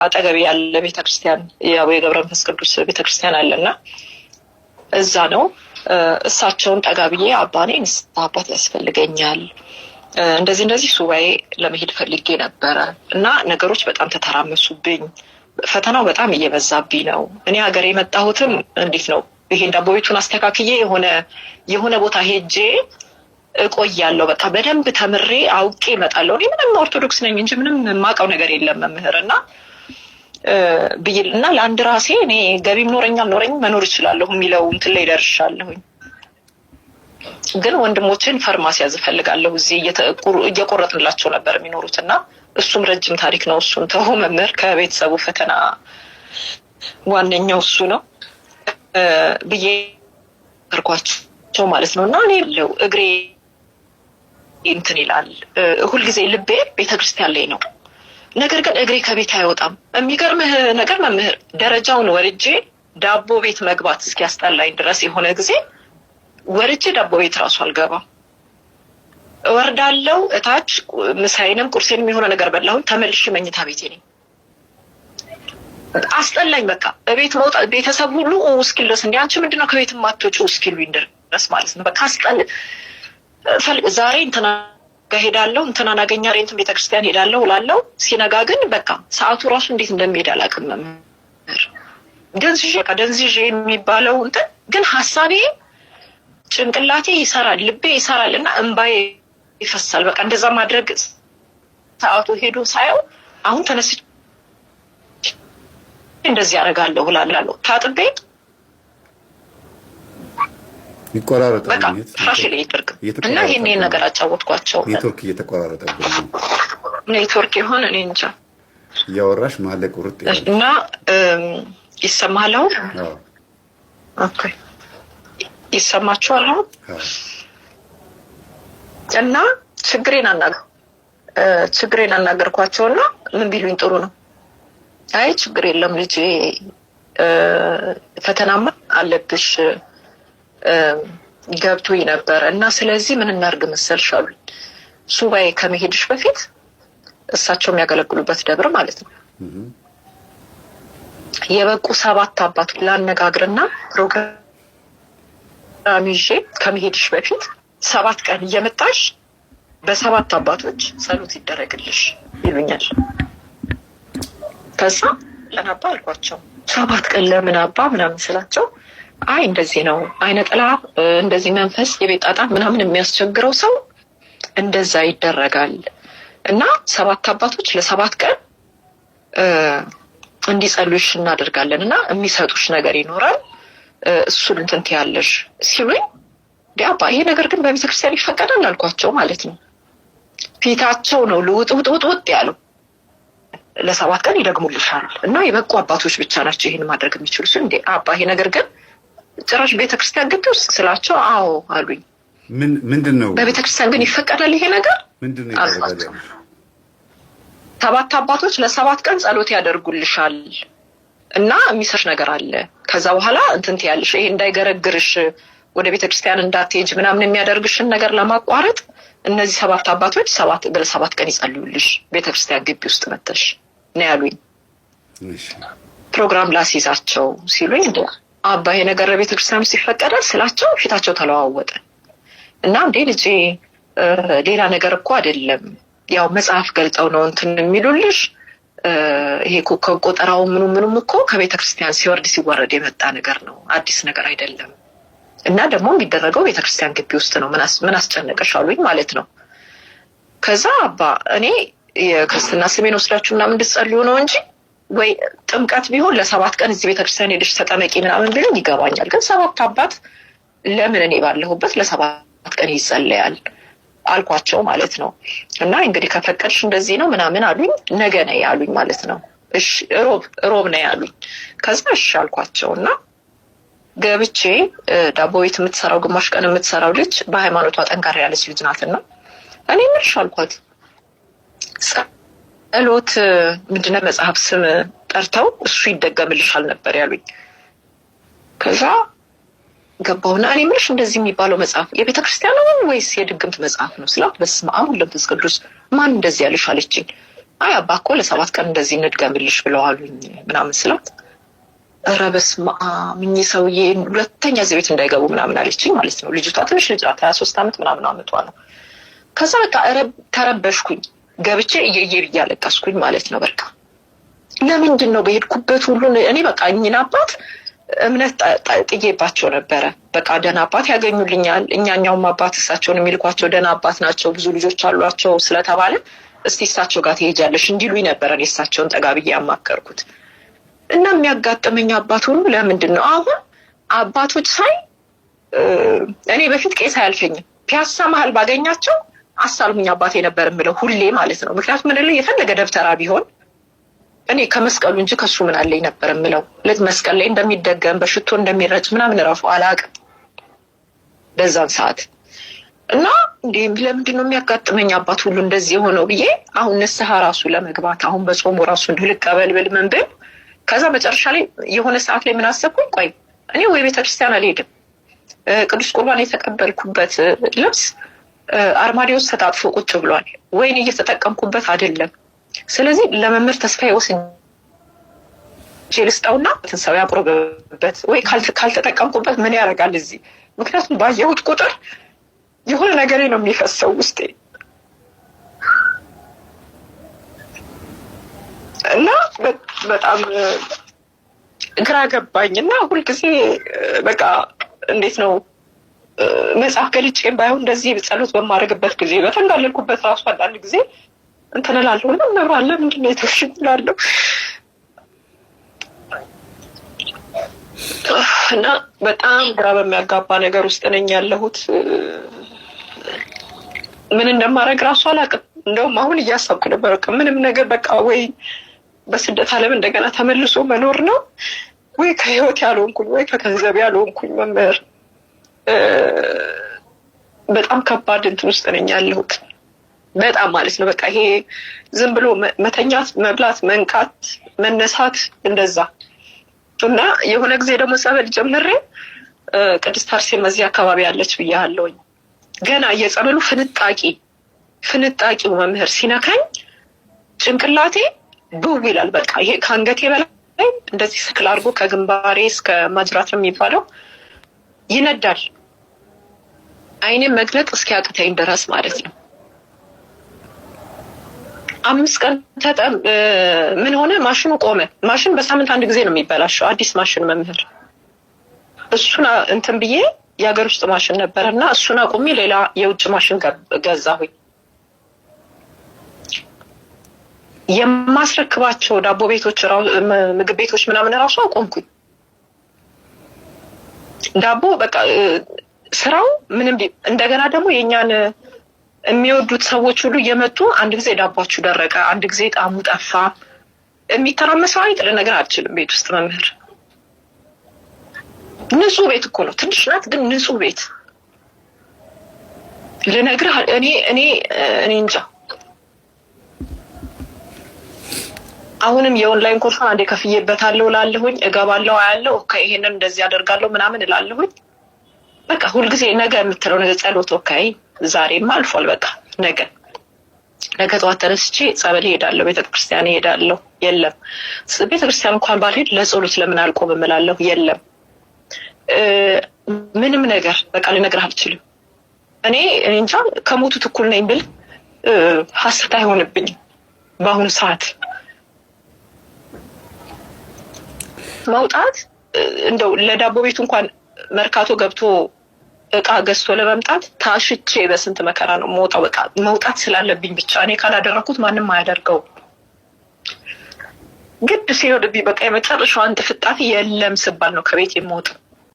አጠገቤ ያለ ቤተክርስቲያን ያው የገብረ መንፈስ ቅዱስ ቤተክርስቲያን አለና እዛ ነው። እሳቸውን ጠጋ ብዬ አባኔ ንስሐ አባት ያስፈልገኛል፣ እንደዚህ እንደዚህ ሱባኤ ለመሄድ ፈልጌ ነበረ እና ነገሮች በጣም ተተራመሱብኝ፣ ፈተናው በጣም እየበዛብኝ ነው። እኔ ሀገር የመጣሁትም እንዴት ነው ይሄን ዳቦ ቤቱን አስተካክዬ የሆነ የሆነ ቦታ ሄጄ እቆያለሁ። በቃ በደንብ ተምሬ አውቄ እመጣለሁ። እኔ ምንም ኦርቶዶክስ ነኝ እንጂ ምንም የማውቀው ነገር የለም መምህር እና ብዬ እና ለአንድ ራሴ እኔ ገቢም ኖረኝ አልኖረኝ መኖር እችላለሁ የሚለው እንትን ላይ ደርሻለሁኝ። ግን ወንድሞችን ፈርማሲ ያዝ እፈልጋለሁ። እዚህ እየቆረጥንላቸው ነበር የሚኖሩት እና እሱም ረጅም ታሪክ ነው። እሱን ተው መምህር፣ ከቤተሰቡ ፈተና ዋነኛው እሱ ነው ብዬ ርኳቸው ማለት ነው። እና እኔ ለው እግሬ እንትን ይላል ሁልጊዜ ልቤ ቤተክርስቲያን ላይ ነው። ነገር ግን እግሬ ከቤት አይወጣም። የሚገርምህ ነገር መምህር ደረጃውን ወርጄ ዳቦ ቤት መግባት እስኪያስጠላኝ ድረስ የሆነ ጊዜ ወርጄ ዳቦ ቤት እራሱ አልገባም። እወርዳለሁ እታች ምሳዬንም ቁርሴንም የሆነ ነገር በላሁኝ፣ ተመልሼ መኝታ ቤቴ ነኝ። አስጠላኝ። በቃ እቤት መውጣት ቤተሰብ ሁሉ እስኪል ድረስ እንዲ አንቺ ምንድነው ከቤት የማትወጪው እስኪሉኝ ድረስ ማለት ነው። በቃ አስጠል ዛሬ እንትና ጋ ሄዳለሁ እንትናን አገኛለሁ እንትን ቤተክርስቲያን ሄዳለሁ እላለሁ። ሲነጋ ግን በቃ ሰዓቱ ራሱ እንዴት እንደሚሄድ አላውቅም። መምህር ደንዝዤ በቃ ደንዝዤ የሚባለው እንትን ግን ሀሳቤ ጭንቅላቴ ይሰራል፣ ልቤ ይሰራል እና እምባዬ ይፈሳል። በቃ እንደዛ ማድረግ ሰዓቱ ሄዶ ሳየው አሁን ተነስቼ እንደዚህ ያደርጋለሁ እላለሁ። ታጥቤ ይቆራረጣል። በቃ ፍራሽ ላይ ይደርግ እና ይሄን ይሄን ነገር አጫወትኳቸው። ኔትወርክ እየተቆራረጠብን ነው። ኔትወርክ ይሆን እኔ እንጃ። እያወራሽ መሀል ላይ ቁርጥ ይላል። እና ይሰማሃል አሁን? አዎ። Okay፣ ይሰማችኋል አሁን? አዎ። እና ችግሬን አናገርኳቸውና ምን ቢሉኝ ጥሩ ነው? አይ ችግር የለም ልጄ፣ ፈተናማ አለብሽ ገብቶኝ ነበረ እና ስለዚህ ምን እናድርግ መሰልሽ አሉኝ። ሱባኤ ከመሄድሽ በፊት እሳቸው የሚያገለግሉበት ደብር ማለት ነው የበቁ 7 አባት ላነጋግርና ፕሮግራም ይዤ ከመሄድሽ በፊት 7 ቀን እየመጣሽ በሰባት አባቶች ጸሎት ይደረግልሽ ይሉኛል። ከዛ ለምን አባ አልኳቸው። 7 ቀን ለምን አባ ምናምን ስላቸው አይ እንደዚህ ነው አይነ ጥላ እንደዚህ መንፈስ የቤት ጣጣ ምናምን የሚያስቸግረው ሰው እንደዛ ይደረጋል እና 7 አባቶች ለ7 ቀን እንዲጸልዩሽ እናደርጋለን እና የሚሰጡሽ ነገር ይኖራል እሱን እንትን ትያለሽ ሲሉኝ አባ ይሄ ነገር ግን በቤተክርስቲያን ይፈቀዳል አልኳቸው ማለት ነው። ፊታቸው ነው ልውጥ ውጥ ውጥ ውጥ ያለው። ለ7 ቀን ይደግሙልሻል እና የበቁ አባቶች ብቻ ናቸው ይሄን ማድረግ የሚችሉ ሲሉ እንዴ አባ ይሄ ነገር ግን ጭራሽ ቤተክርስቲያን ግቢ ውስጥ ስላቸው አዎ አሉኝ። ምንድነው? በቤተክርስቲያን ግን ይፈቀዳል ይሄ ነገር? ምንድነው አልኳቸው። ይፈቀዳል? 7 አባቶች ለ7 ቀን ጸሎት ያደርጉልሻል እና የሚሰሽ ነገር አለ ከዛ በኋላ እንትን ትያለሽ ይሄ እንዳይገረግርሽ ወደ ቤተክርስቲያን እንዳትሄጂ ምናምን የሚያደርግሽን ነገር ለማቋረጥ እነዚህ 7 አባቶች 7 ቀን ይጸልዩልሽ ቤተክርስቲያን ግቢ ውስጥ መተሽ ነው ያሉኝ። ፕሮግራም ላስይዛቸው ሲሉኝ እንደ አባ ይሄ ነገር ለቤተክርስቲያን ውስጥ ይፈቀዳል ስላቸው ፊታቸው ተለዋወጠ እና እንዴ ልጄ ሌላ ነገር እኮ አይደለም ያው መጽሐፍ ገልጠው ነው እንትን የሚሉልሽ ይሄ እኮ ከቆጠራው ምኑ ምኑም እኮ ከቤተክርስቲያን ሲወርድ ሲዋረድ የመጣ ነገር ነው አዲስ ነገር አይደለም እና ደግሞ የሚደረገው ቤተክርስቲያን ግቢ ውስጥ ነው ምን አስጨነቀሽ አሉኝ ማለት ነው። ከዛ አባ እኔ የክርስትና ስሜን ወስዳችሁ ምናምን እንድትጸልዩ ነው እንጂ ወይ ጥምቀት ቢሆን ለ7 ቀን እዚህ ቤተክርስቲያን ሄደሽ ተጠመቂ ምናምን ቢሉኝ ይገባኛል። ግን 7 አባት ለምን እኔ ባለሁበት ለ7 ቀን ይጸለያል አልኳቸው ማለት ነው። እና እንግዲህ ከፈቀድሽ እንደዚህ ነው ምናምን አሉኝ። ነገ ነይ አሉኝ ማለት ነው። እሺ ሮብ ነይ አሉኝ። ከዛ እሺ አልኳቸውና ገብቼ ዳቦ ቤት የምትሰራው ግማሽ ቀን የምትሰራው ልጅ በሃይማኖቷ ጠንካራ ያለች ልጅ ናትና እኔ ምንሽ አልኳት። ጸሎት ምንድነው መጽሐፍ ስም ጠርተው እሱ ይደገምልሻል ነበር ያሉኝ። ከዛ ገባሁና እኔ ምንሽ እንደዚህ የሚባለው መጽሐፍ የቤተክርስቲያን ነው ወይስ የድግምት መጽሐፍ ነው ስላት በስመ አብ ወወልድ ወመንፈስ ቅዱስ ማን እንደዚህ ያለሽ አለችኝ። አይ አባ እኮ ለ7 ቀን እንደዚህ እንድገምልሽ ብለዋሉኝ ምናምን ስላት፣ ኧረ በስመ አብ፣ እኚህ ሰውዬ ሁለተኛ እዚህ ቤት እንዳይገቡ ምናምን አለችኝ ማለት ነው። ልጅቷ ትንሽ ልጅ ናት፣ 23 ዓመት ምናምን አመቷ ነው። ከዛ በቃ ተረበሽኩኝ። ገብቼ እየየ ብዬ አለቀስኩኝ ማለት ነው። በቃ ለምንድን ነው በሄድኩበት ሁሉ? እኔ በቃ እኚህን አባት እምነት ጥዬባቸው ነበረ። በቃ ደህና አባት ያገኙልኛል። እኛኛውም አባት እሳቸውን የሚልኳቸው ደህና አባት ናቸው፣ ብዙ ልጆች አሏቸው ስለተባለ እስቲ እሳቸው ጋር ትሄጃለሽ እንዲሉኝ ነበረ እኔ እሳቸውን ጠጋ ብዬ ያማከርኩት። እና የሚያጋጥመኝ አባት ሁሉ ለምንድን ነው? አሁን አባቶች ሳይ፣ እኔ በፊት ቄስ አያልፈኝም። ፒያሳ መሀል ባገኛቸው አሳልሙኝ አባቴ ነበር የምለው ሁሌ ማለት ነው። ምክንያቱም ምን የፈለገ ደብተራ ቢሆን እኔ ከመስቀሉ እንጂ ከሱ ምን አለኝ ነበር የምለው። ልክ መስቀል ላይ እንደሚደገም፣ በሽቶ እንደሚረጭ ምናምን እራሱ አላውቅም በዛን ሰዓት። እና እንዲህ ለምንድን ነው የሚያጋጥመኝ አባት ሁሉ እንደዚህ የሆነው ብዬ አሁን ንስሐ ራሱ ለመግባት፣ አሁን በጾሙ ራሱ እንዲሁ ልቀበል ብል ምን ብል፣ ከዛ መጨረሻ ላይ የሆነ ሰዓት ላይ ምን አሰብኩኝ፣ ቆይ እኔ ወይ ቤተክርስቲያን አልሄድም፣ ቅዱስ ቁርባን የተቀበልኩበት ልብስ አርማዲዮ ውስጥ ተጣጥፎ ቁጭ ብሏል፣ ወይን እየተጠቀምኩበት አይደለም። ስለዚህ ለመምህር ተስፋዬ ወስጄ ልስጠውና ሰው ያቁርብበት፣ ወይ ካልተጠቀምኩበት ምን ያደርጋል እዚህ? ምክንያቱም ባየሁት ቁጥር የሆነ ነገሬ ነው የሚፈሰው ውስጤ። እና በጣም ግራ ገባኝ። እና ሁልጊዜ በቃ እንዴት ነው፣ መጽሐፍ ገልጬም ባይሆን እንደዚህ ጸሎት በማድረግበት ጊዜ፣ በተንጋለልኩበት ራሱ አንዳንድ ጊዜ እንትን እላለሁ እና መብራለ ምንድን ነው የተውሽኝ እላለሁ። እና በጣም ግራ በሚያጋባ ነገር ውስጥ ነኝ ያለሁት። ምን እንደማደርግ ራሱ አላውቅም። እንደውም አሁን እያሰብኩ ነበር። በቃ ምንም ነገር በቃ ወይ በስደት ዓለም እንደገና ተመልሶ መኖር ነው፣ ወይ ከህይወት ያልሆንኩኝ፣ ወይ ከገንዘብ ያልሆንኩኝ። መምህር፣ በጣም ከባድ እንትን ውስጥ ነኝ ያለሁት። በጣም ማለት ነው። በቃ ይሄ ዝም ብሎ መተኛት፣ መብላት፣ መንቃት፣ መነሳት እንደዛ። እና የሆነ ጊዜ ደግሞ ጸበል ጀምሬ፣ ቅድስት አርሴማ እዚህ አካባቢ ያለች ብያለሁኝ። ገና የጸበሉ ፍንጣቂ ፍንጣቂው መምህር ሲነካኝ ጭንቅላቴ ብው ይላል። በቃ ይሄ ከአንገቴ በላይ እንደዚህ ስክል አድርጎ ከግንባሬ እስከ ማጅራት ነው የሚባለው ይነዳል። አይኔን መግለጥ እስኪያቅተኝ ድረስ ማለት ነው። 5 ቀን ተጠም ምን ሆነ? ማሽኑ ቆመ። ማሽን በሳምንት አንድ ጊዜ ነው የሚበላሸው፣ አዲስ ማሽን መምህር። እሱን እንትን ብዬ የሀገር ውስጥ ማሽን ነበረ እና እሱን አቁሜ ሌላ የውጭ ማሽን ገዛሁኝ። የማስረክባቸው ዳቦ ቤቶች፣ ምግብ ቤቶች ምናምን እራሱ አቆምኩኝ። ዳቦ በቃ ስራው ምንም እንደገና ደግሞ የእኛን የሚወዱት ሰዎች ሁሉ እየመጡ አንድ ጊዜ ዳቧችሁ ደረቀ፣ አንድ ጊዜ ጣዕሙ ጠፋ። የሚተራመሰው አይጥ ልነግርህ አልችልም። ቤት ውስጥ መምህር፣ ንጹህ ቤት እኮ ነው። ትንሽ ናት ግን ንጹህ ቤት ልነግርህ እኔ እንጃ። አሁንም የ online course ኡን አንዴ ከፍዬበታለሁ እላለሁኝ፣ እገባለሁ፣ አያለሁ፣ okay ይሄንን እንደዚህ አደርጋለሁ ምናምን እላለሁኝ። በቃ ሁልጊዜ ነገ የምትለው ነገር ጸሎት፣ okay ዛሬማ አልፏል፣ በቃ ነገ ነገ ጠዋት ተነስቼ ጸበል እሄዳለሁ፣ ቤተክርስቲያን እሄዳለሁ። የለም፣ ቤተክርስቲያን እንኳን ባልሄድ ለጸሎት ለምን አልቆምም እላለሁ። የለም፣ ምንም ነገር በቃ ልነግርህ አልችልም። እኔ እንጃ፣ ከሞቱት እኩል ነኝ ብል ሀሰት አይሆንብኝም። በአሁኑ ሰዓት መውጣት እንደው ለዳቦ ቤቱ እንኳን መርካቶ ገብቶ እቃ ገዝቶ ለመምጣት ታሽቼ በስንት መከራ ነው መውጣው። በቃ መውጣት ስላለብኝ ብቻ፣ እኔ ካላደረኩት ማንም አያደርገው። ግድ ሲሆንብኝ በቃ የመጨረሻዋን ጥፍጣፊ የለም ስባል ነው ከቤት የምወጣው።